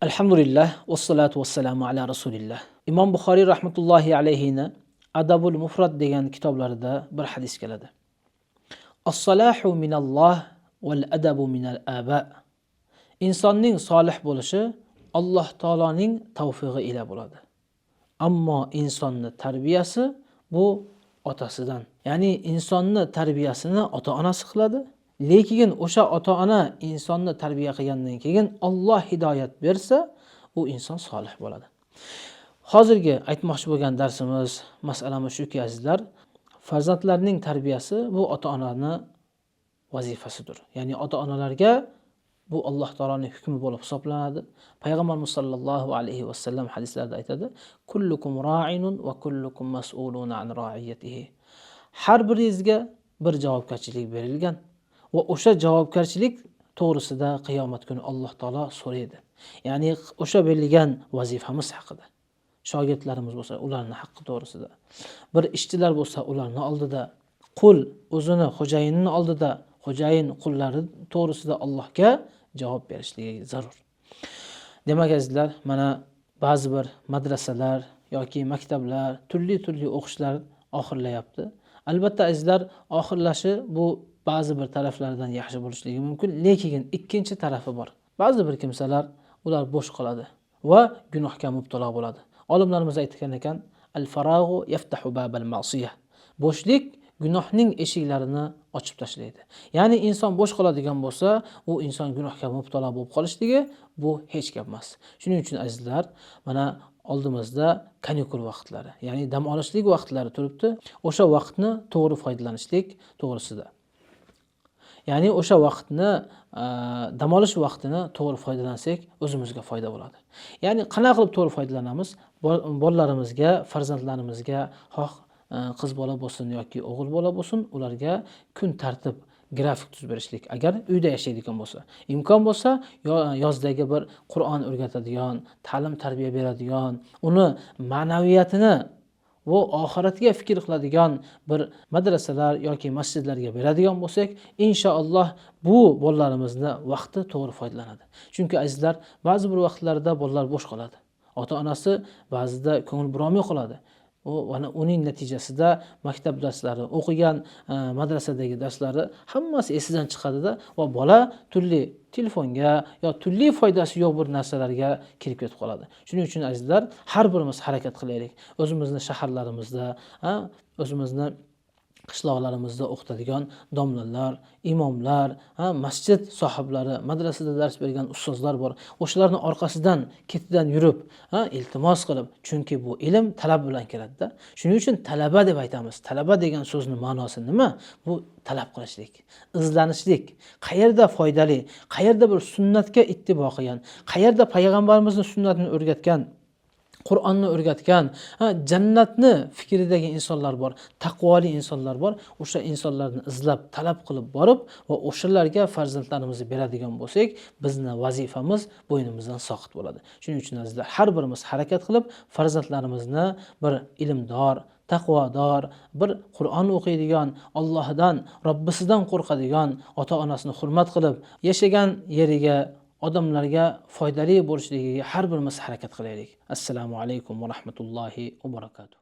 Alhamdulillah, vassalotu vassalamu ala rasulillah. Imom Buxoriy rahmatullohi alayhini Adabul Mufrad degan kitoblarida bir hadis keladi. As-salahu minalloh val adabu minal aba. Insonning solih bo'lishi Alloh taoloning tavfig'i ila bo'ladi. Ammo insonni tarbiyasi bu otasidan. Ya'ni insonni tarbiyasini ota-onasi qiladi. Lekin o'sha ota-ona insonni tarbiya qilgandan keyin Alloh hidoyat bersa, u inson solih bo'ladi. Hozirgi aytmoqchi bo'lgan darsimiz, masalamiz shuki, azizlar, farzandlarning tarbiyasi bu ota-onani vazifasidir. Ya'ni ota-onalarga bu Alloh taoloning hukmi bo'lib hisoblanadi. Payg'ambarimiz sallallohu alayhi vasallam hadislarda aytadi: "Kullukum ra'inun va kullukum mas'ulun an ra'iyatihi." Har biringizga bir javobgarchilik berilgan va o'sha javobgarchilik to'g'risida qiyomat kuni Alloh taolo so'raydi. Ya'ni o'sha berilgan vazifamiz haqida. Shogirdlarimiz bo'lsa, ularning haqqi to'g'risida. Bir ishchilar bo'lsa, ularning oldida, qul o'zini xo'jayinining oldida, xo'jayin qullari to'g'risida Allohga javob berishligi zarur. Demak, azizlar, mana ba'zi bir madrasalar yoki maktablar turli-turli o'qishlar oxirlayapti. Albatta, azizlar, oxirlashi bu ba'zi bir taraflardan yaxshi bo'lishligi mumkin, lekin ikkinchi tarafi bor. Ba'zi bir kimsalar ular bo'sh qoladi va gunohga mubtalo bo'ladi. Olimlarimiz aytgan ekan, al-farag'u yaftahu babal ma'siyah. Bo'shlik gunohning eshiklarini ochib tashlaydi. Ya'ni inson bo'sh qoladigan bo'lsa, u inson gunohga mubtalo bo'lib qolishligi bu hech gap emas. Shuning uchun, azizlar, mana oldimizda kanikul vaqtlari, ya'ni dam olishlik vaqtlari turibdi. O'sha vaqtni to'g'ri foydalanishlik to'g'risida. Ya'ni o'sha vaqtni, dam olish vaqtini to'g'ri foydalansak, o'zimizga foyda bo'ladi. Ya'ni qanaqa qilib to'g'ri foydalanamiz? Bolalarimizga, farzandlarimizga, xoh qiz bola bo'lsin yoki o'g'il bola bo'lsin, ularga kun tartib, grafik tuzib berishlik. Agar uyda yashaydigan bo'lsa, imkon bo'lsa, yozdagi bir Qur'on o'rgatadigan, ta'lim tarbiya beradigan, uni ma'naviyatini va oxiratga fikr qiladigan bir madrasalar yoki masjidlarga beradigan bo'lsak, inshaalloh bu bolalarimizni vaqti to'g'ri foydalanadi. Chunki, azizlar, ba'zi bir vaqtlarda bolalar bo'sh qoladi. Ota-onasi ba'zida ko'ngil burolmay qoladi. U mana uning natijasida maktab darslari, o'qigan madrasadagi darslari hammasi esidan chiqadida va bola turli telefonga yo turli foydasi yo'q bir narsalarga kirib ketib qoladi. Shuning uchun, azizlar, har birimiz harakat qilaylik. O'zimizni shaharlarimizda, o'zimizni qishloqlarimizda o'qitadigan domlalar, imomlar, masjid sohiblari, madrasada dars bergan ustozlar bor. O'shalarning orqasidan, ketidan yurib, iltimos qilib, chunki bu ilm talab bilan keladida. Shuning uchun talaba deb aytamiz. Talaba degan so'zning ma'nosi nima? Bu talab qilishlik, izlanishlik. Qayerda foydali, qayerda bir sunnatga ittibo qilgan, qayerda payg'ambarimizning sunnatini o'rgatgan, Qur'onni o'rgatgan, jannatni fikridagi insonlar bor, taqvoli insonlar bor. O'sha insonlarni izlab, talab qilib borib va o'shalarga farzandlarimizni beradigan bo'lsak, bizni vazifamiz bo'ynimizdan soqit bo'ladi. Shuning uchun, azizlar, har birimiz harakat qilib farzandlarimizni bir ilmdor, taqvodor, bir Qur'on o'qiydigan, Allohdan, Robbisidan qo'rqadigan, ota-onasini hurmat qilib, yashagan yeriga, odamlarga foydali bo'lishligiga har birimiz harakat qilaylik. Assalomu alaykum va rahmatullohi va barakatuh.